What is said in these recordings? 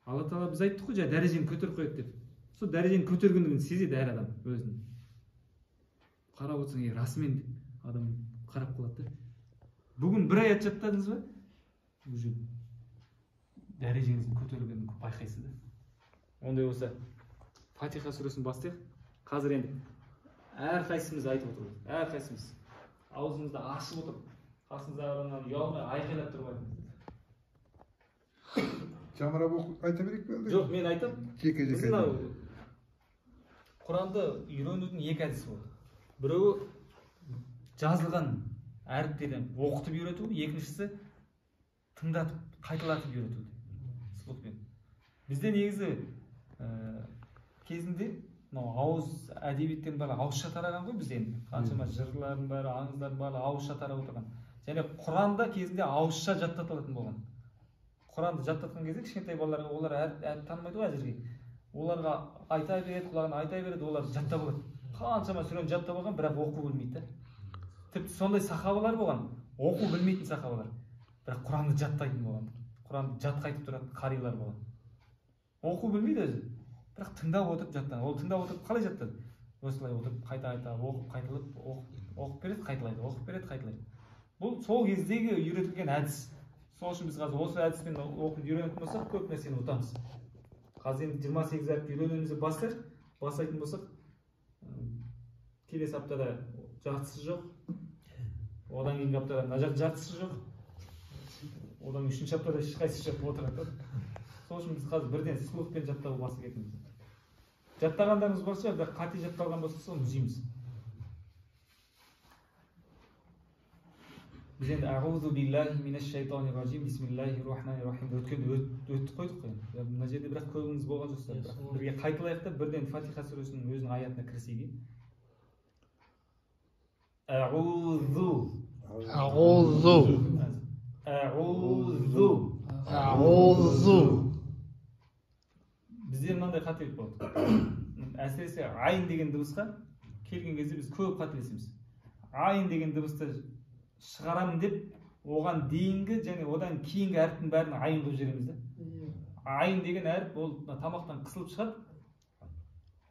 Алла тағала біз айттық қой, жаңа дәрежені көтеріп қояды деп. Сол дәрежені көтергендігін сезеді әр адам өзін. Қарап отырсаң, расымен деп адам қарап қалады да. Бүгін бір аят жаттадыңыз ба? Уже дәрежеңіздің көтерілгенін байқайсыз да. Ондай болса, Фатиха сүресін бастайық. Қазір енді әрқайсымыз айтып отырмыз. Әрқайсымыз аузымызды ашып отырып, қасымыздағы адамнан ұялмай айқайлап тұрып айтыңыз. Жамырап оқып айта берейік пе әлде? Жоқ, мен айтам. Жеке-жеке. Біз мынау Құранды үйренудің екі әдісі болды. Біреуі жазылған әріптерден оқытып үйрету, екіншісі тыңдатып, қайталатып үйрету. Слухпен. Бізде негізі кезінде мынау ауыз әдебиеттен бәрі ауызша тараған ғой бізде енді. Қаншама жырлардың бәрі, аңыздардың бәрі ауызша тарап отырған. Және Құранда кезінде ауызша жаттатылатын болған. Құранды жаттатқан кезде кішкентай балаларға, олар әріп танымайды ғой әзірге. Оларға айта береді, құлағына айта береді, олар жаттап алады. Қаншама сүрені жаттап алған, бірақ оқу білмейді да. Тіпті сондай сахабалар болған, оқу білмейтін сахабалар. Бірақ Құранды жаттайтын болған. Құранды жатқа айтып тұратын қарилар болған. Оқу білмейді өзі, бірақ тыңдап отырып жаттаған. Ол тыңдап отырып қалай жаттады? Осылай отырып қайта-қайта оқып, қайталап, оқып береді, қайталайды, оқып береді, қайталайды. Бұл сол кездегі үйретілген әдіс. Сол үшін біз қазір осы әдіспен оқып үйренетін болсақ, көп нәрсені ұтамыз. Қазір енді 28 әріпті үйренуімізді бастайық. Бастайтын болсақ, келесі аптада жартысы жоқ, одан кейінгі аптада мына жақ жартысы жоқ, одан үшінші аптада ешқайсысы жоқ отырады. Сол үшін біз қазір бірден слухпен жаттауға басып кетеміз. Жаттағандарымыз бар шығар, бірақ қате жатталған болса, соны түзейміз. Біз енді ағузу биллахи минаш шайтанир ражим, бисмиллахи рахмани рахим өткенде өттік қойдық қой. Мына жерде бірақ көбіңіз болған жоқсыздар. Бірақ бірге қайталайық та бірден Фатиха сүресінің өзінің аятына кірісейік. Ағузу. Ағузу. Ағузу. Ағузу. Бізде мынандай қателік болады. Әсіресе айн деген дыбысқа келген кезде біз көп қателесеміз. Айн деген дыбысты шығарамын деп оған дейінгі және одан кейінгі әріптің бәрін айн қылып жібереміз да. Айн деген әріп ол тамақтан қысылып шығады.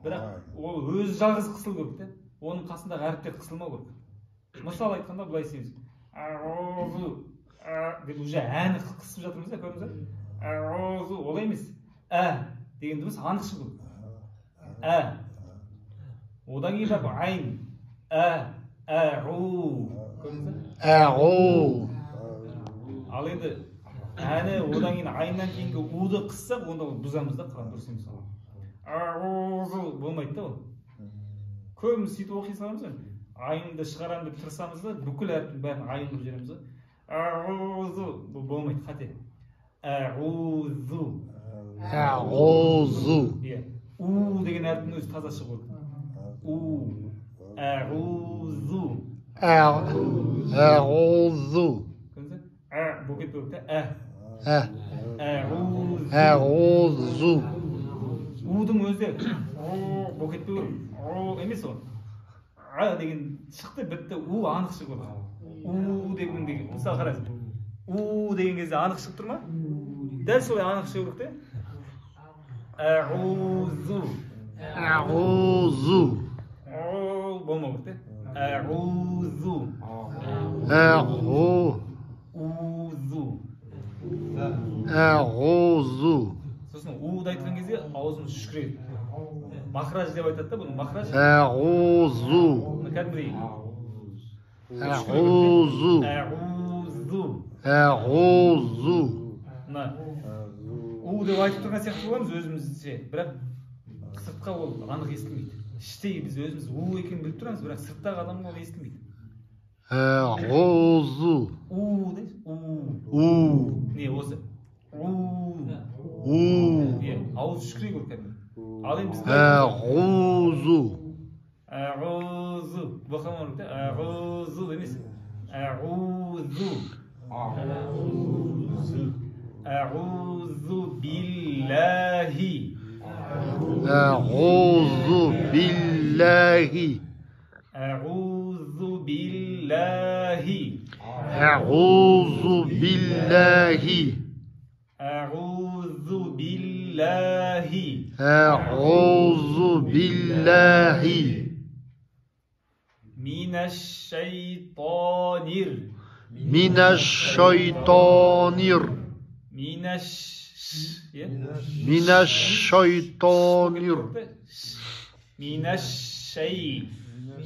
Бірақ ол өзі жалғыз қысылу керек те. Оның қасындағы әріптер қысылмау керек. Мысал айтқанда былай істейміз. Аузу деп уже әні қысып жатырмыз да, көрдіңіз бе? Аузу олай емес. Ә деген дыбыс анық шығу керек. Ә. Одан кейін барып айн. Ә, ә, у. Көрдіңіз бе? Ә, у. Ал енді әні одан кейін айннан кейінгі уды қыссақ, онда ол бұзамыз да, Құран дұрыс емес. Аузу болмайды да ол. Көбіміз сөйтіп оқи саламыз ғой. Айнды шығарамын деп тырысамыз да, бүкіл әріптің бәрін айн қылып жібереміз ғой. Аузу бұл болмайды, қате. Аузу. Аузу. Иә. У деген әріптің өзі таза шығу керек. У. Аузу. Аузу. Көрдіңіз бе? Ә болып кетпеу керек та. Ә. Ә. Аузу. Аузу. Удың өзі де о болып кетпеу керек. О емес ол. А деген шықты, бітті. У анық шығу керек. У деген деген. Мысалы қараңыз. У деген кезде анық шығып тұр ма? Дәл солай анық шығу керек те. Аузу. Аузу. О болмау керек те. Аузу. Ау. Узу. Аузу. Сосын уды айтқан кезде аузымыз үшкіреді. Махраж деп айтады да бұны, махраж. Аузу. Мына кәдімгідей. Аузу. Аузу. Аузу. Мына у деп айтып тұрған сияқты боламыз өзімізше, бірақ сыртқа ол анық естілмейді. Іштей біз өзіміз у екенін біліп тұрамыз, бірақ сырттағы адамға ол естілмейді. Аузу. У дейсіз, у. У. Не осы? У. У. Иә, ауыз үшкіре керек кәдімгі. Ал енді біз Аузу. Аузу. Боқамау керек те. Аузу емес. Аузу. Аузу биллахи. Аузу биллахи. Аузу биллахи. Аузу биллахи. Аузу биллахи. биллахи. Әғузу биллахи. Минаш-шайтанир. Минаш-шайтанир. Минаш. Минаш-шайтанир. Минаш-шай.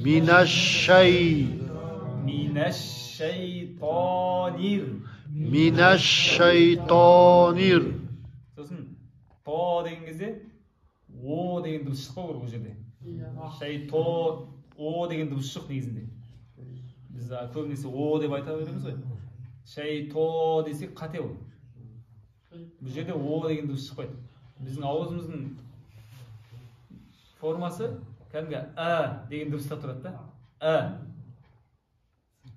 Минаш-шай. Минаш-шайтанир. Минаш-шайтанир. Сосын то деген кезде о деген дыбыс шықпау керек ол жерде. Шайто о деген дыбыс жоқ негізінде. Біз көбінесе о деп айта береміз ғой. Шайто десек қате ол. Бұл жерде о деген дыбыс шықпайды. Біздің аузымыздың формасы кәдімгі ә деген дыбыста тұрады да. Ә.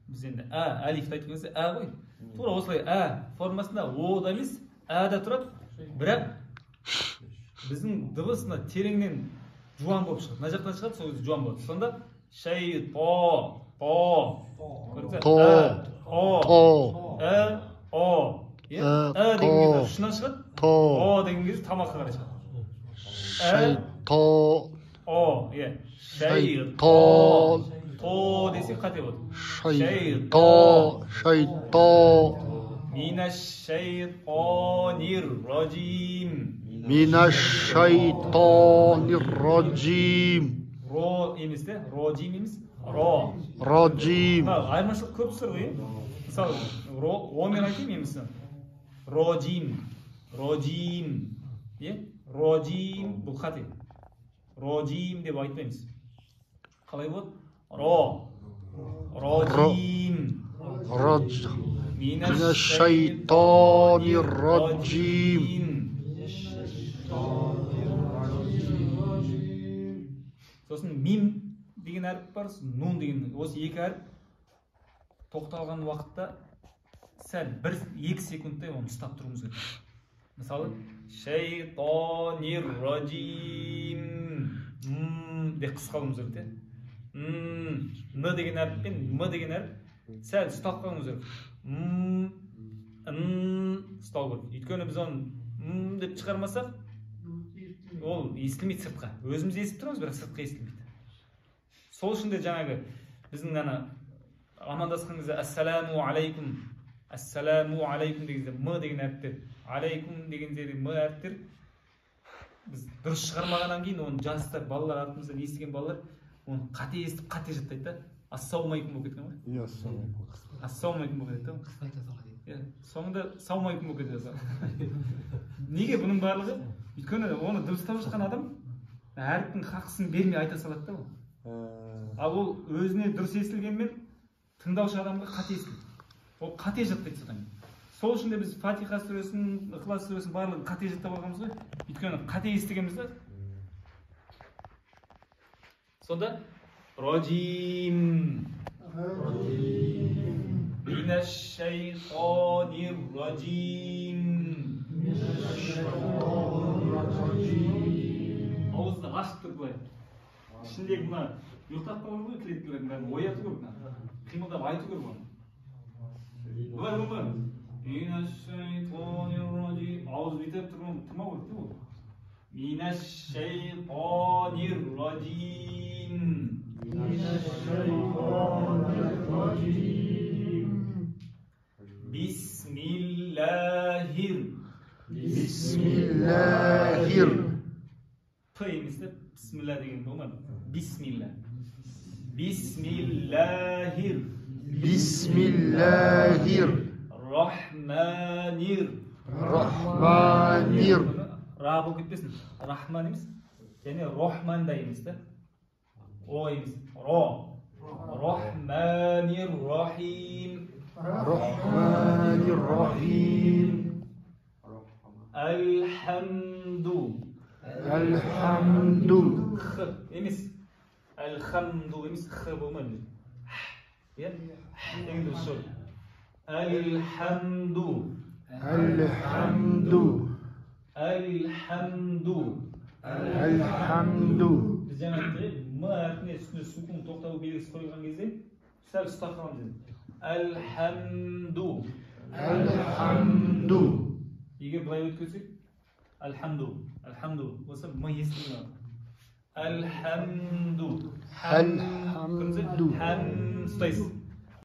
Біз енді ә, әлифті айтқан кезде ә ғой. Тура осылай ә формасында о да емес, ә да тұрады. Бірақ біздің дыбыс мына тереңнен жуан болып шығады. Мына жақтан шығады, сол кезде жуан болады. Сонда шай то, то. Көрдіңіз бе? То. О, То. ә, о. Иә? Ә, Ә деген кезде то. ұшынан шығады. То. О деген кезде тамаққа қарай шығады. Шайто. О, иә. Шай То. То десек қате болады. Шайто. Шайто. Минаш-шайтанир-ражим. Минаш-шайтанир-ражим. Ро емес те, рожим емес, ро. Ражим. Мына айырмашылық көп тұр ғой, иә? Мысалы, ро, омен айтайын мен мысалы. Рожим, рожим, иә? Рожим бұл қате. Рожим деп айтпаймыз. Қалай болады? Ро. Рожим. Радж. Минаш-шайтанир-ражим. Сосын мим деген әріп бар, нун деген. Осы екі әріп тоқталған уақытта сәл 1-2 секундтай оны ұстап тұруымыз керек. Мысалы, шайтанир-ражим деп қысқа алуымыз керек те. Н деген әріп пен м деген әріп сәл ұстап қалуымыз керек. М, н ұстау керек. Өйткені біз оны м деп шығармасақ, ол естілмейді сыртқа. Өзіміз естіп тұрамыз, бірақ сыртқа естілмейді. Сол үшін де жаңағы біздің ана амандасқан кезде ассаламу алейкум, ассаламу алейкум деген кезде м деген әріптер, алейкум деген жерде м әріптер біз дұрыс шығармағаннан кейін оны жастар, балалар, артымыздан естіген балалар оны қате естіп, қате жаттайды да. Ассалаумағалейкум болып кеткен ғой. Иә, ассалаумағалейкум. Ассалаумағалейкум болып кетеді да. Иә, соңында саумағалейкум болып кетеді. Неге бұның барлығы? Өйткені оны дыбыстап жатқан адам әріптің хақысын бермей айта салады да ол. Ал ол өзіне дұрыс естілгенмен тыңдаушы адамға қате естіледі. Ол қате жаттайды содан кейін. Сол үшін де біз Фатиха сүресін, Ықылас сүресін барлығын қате жаттап алғанбыз ғой. Өйткені қате естігенбіз да. Сонда ражим. Минаш-шайтанир-ражим. Ауызды ашып тұр былай. Ішіндегі мына ұйықтап қалған ғой клеткалардың бәрін ояту керек мына. Қимылдап айту керек оны. Былай болмайды. Минаш-шайтанир-ражим. Ауыз бүйтіп тұрмау керек те ол. Минаш-шайтанир-ражим. Бисмиллахир. Бисмиллахир. П емес те, бисмилла деген болмайды. Бисмилла. Бисмиллахир. Бисмиллахир. Рахманир. Рахманир. Ра болып кетпесін. Рахман емес, және рохман да емес те. О емес, ро. Рахманир рахим. Рахманир рахим. Альхамду. Альхамду. Х емес. Альхамду емес, х болмайды. Иә? Деген дыбыс жоқ. Альхамду. Альхамду. Альхамду. Альхамду. Біз жаңа айттық, м әрпіне үстіне сукун тоқталу белгісі қойылған кезде сәл ұстап қаламыз дедік. Альхамду. Альхамду. Егер былай өткізсек, Альхамду, альхамду болса, м естілмей қалады. Альхамду. Хам. Альхамду. Хам ұстайсыз.